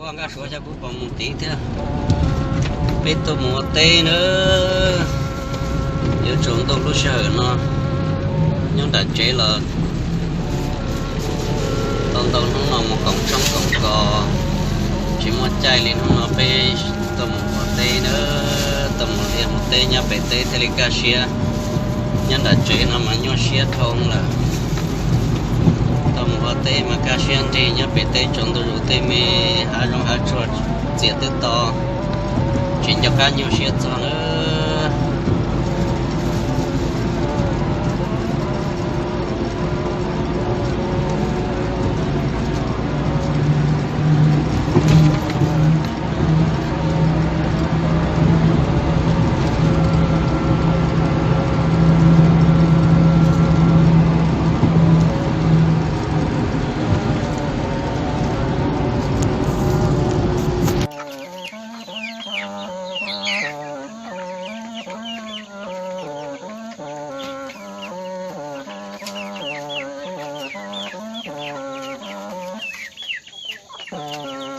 Ua nkaj suav xyov puas pom mus tid thiab. Peb tuaj mus ua teb nawb. Yuav tsaus ntuj lub sij hawm no, nyob nram tsev los tau ntau hnub no mus koom tshoob koom kos, tsis muaj caij li. Hnub no peb tuaj mus ua teb nawb, tuaj mus liaj mus teb nyob pem teb thiaj li kaj siab. Nyob nram tsev no mas nyuaj siab dhau lawm. Tuaj mus ua teb mas kaj siab nrig, nyob pem teb tsaus ntuj zus tej me hav zoov hav tsuag txias twb to, tsis nco qab nyuaj siab txog nawb.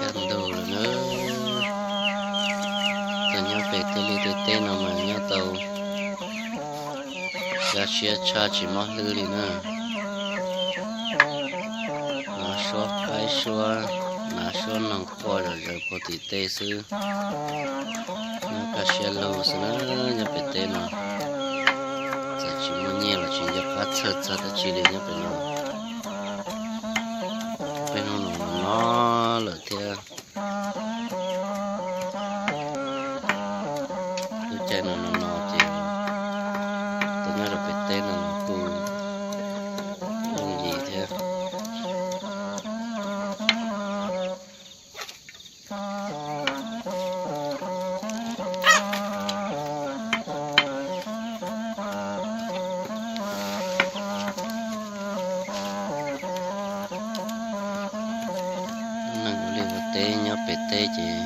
Kaj ntug lawm na. Tau nyob pem tej liaj tej teb no mas nyob tau kaj siab tshaj, tsis mob hlwb li na. Hnav suab qaib suab, hnav suab noog quaj zom zaws puag tim tej xwb. Nyob kaj siab lug xwb na, nyob pem teb no. Txawm tsis muaj nyiaj los tsis nco qab txhawj txog dab tsi li nyob pem no. Peb hnub no no lawm thiab. Lub caij no no no ces tuaj nyob rau pem teb no los kuj yooj yim thiab. Neeg ua liaj ua teb nyob pem teb ces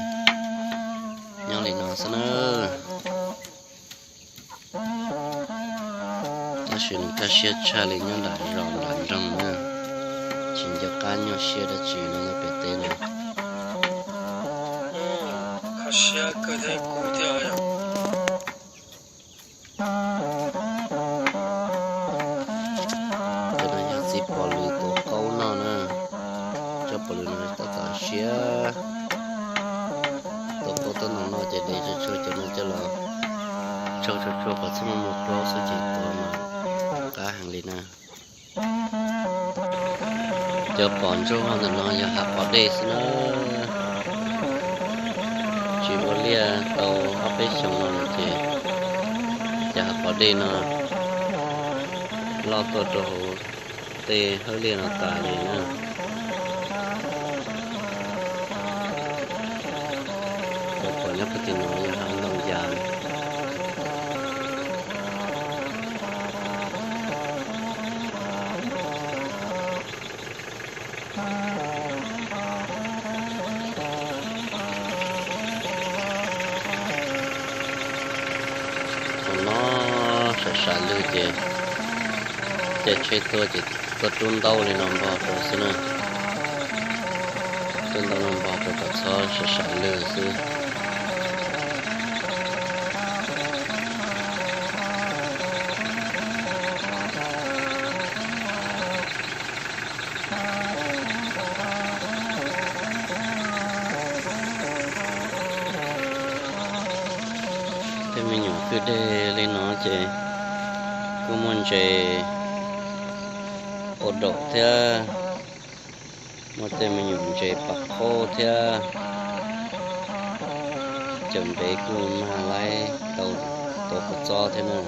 nyob li no xwb na. Tab sis nws kaj siab tshaj li nyob nram zos nram nroog na, tsis nco qab nyuaj siab dab tsi no nyob pem teb no. Kaj siab kawg thiab kub thiab. Cov no yog txiv pos lws tua qaub noj na. Tsob pos lws no tab tom siav. Tua qaub tab tom noj ces de tsuag tsuag cov no coj los tsau tsuag tsuag kom txhob muaj plaub xwb ces tua mas qab heev li na. Cov pos ntsuab ntawm no yog hav pos dej xwb na. Tsis ua liaj tau ob peb xyoos no lawm ces cov hav pos dej no loj tuaj rau hauv tej hawb liaj no tas li na. Cov pos nyob puag tim no yog hav ntoo yas. Thaum no sam sam lwg ces caij tsheb tuaj ces tuaj rub ntaub li no npog rau xwb na. Rub ntaub no npog rau kom txhob sam sam lwg xwb. Tej me nyuam kwj deg li no ces kuj muaj ntses ua daum thiab, muaj tej me nyuam ntses pam qaub thiab. Cov ntev kuj mag laib tau tuav kua txob thiab na.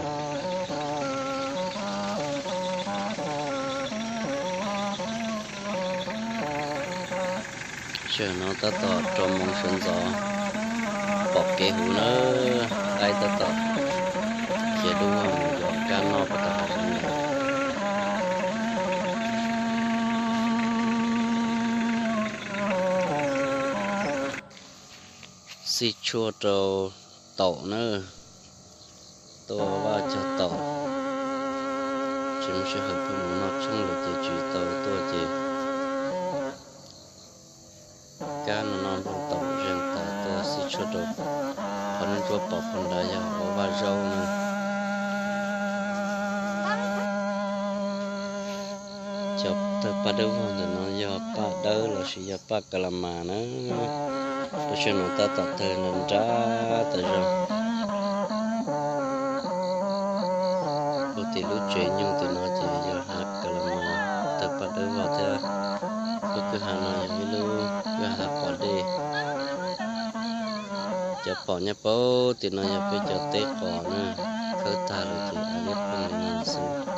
Sij hawm no tab tom rau moov sawv ntxov pom kev huv na, qaib tab tom khiav dub mus yos kab noj puag tom hav zoov lawm. Xij tshuaj rau taum na, tuaj vaj cog taum. Tsis muaj sij hawm pheej mus noj tshoob lawm ces tsis tau tuaj ces kab no no npog rau rau qhov nruab ntsuab pom pem nrad yog ua vaj zaub na. Cov tawg paj dawb vog ntawm no yog paj dawb lossis yog paj ka la mas na. Lub sij hawm no tab tom tawg nrad nrad tas zog. Puag tim lub tsev nyoog tim no ces yog hav ka la mas, tawg paj dawb vog thiab. Lub kwj ha no yog ib lub kwj ha pos dej. Cov pom nyob puag tim no yog peb cov teb qos na, khawb tag lawm ces av liab ploog li no xwb.